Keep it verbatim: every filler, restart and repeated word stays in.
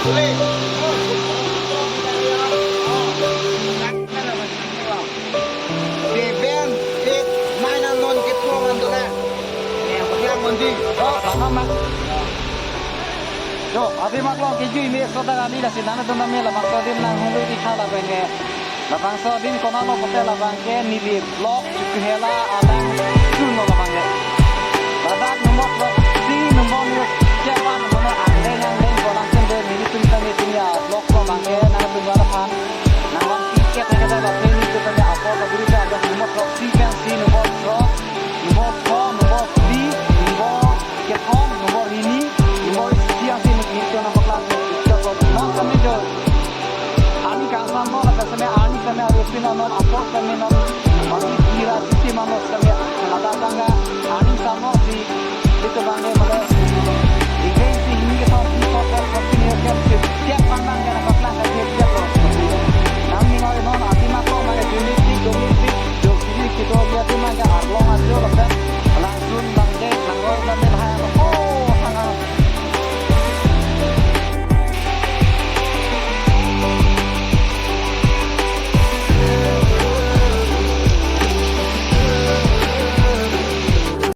Seven, eight, nine an non kepho man dolang. Yang mondi. Oh, lama mak. Jo, adim aklong kejui me soda kali, lasi nangtum tame labangso adim nanghului di khala benge. Labangso adim konatlo pulote labang ke Nilip Block, Chokihola along, Chunno labang ke. Ladak number throk si, number news, Japan, number angdeng angdeng, kolang sende, nelitum tame punya block labang ke, nangtum aphan nangvang ticket hai kata la, nelitum tame apor kabiri ta, ada number throk si pen si, number throk, number four, number three, number kethom, number hini, number isi asi nelitum nangpaklang, non tame jo. Arni kangsam non, lapen seme arni seme ari pin non, apor seme non, bagi kira sisi manos seme, ladak tangga, arni sam non si, itu bangke male.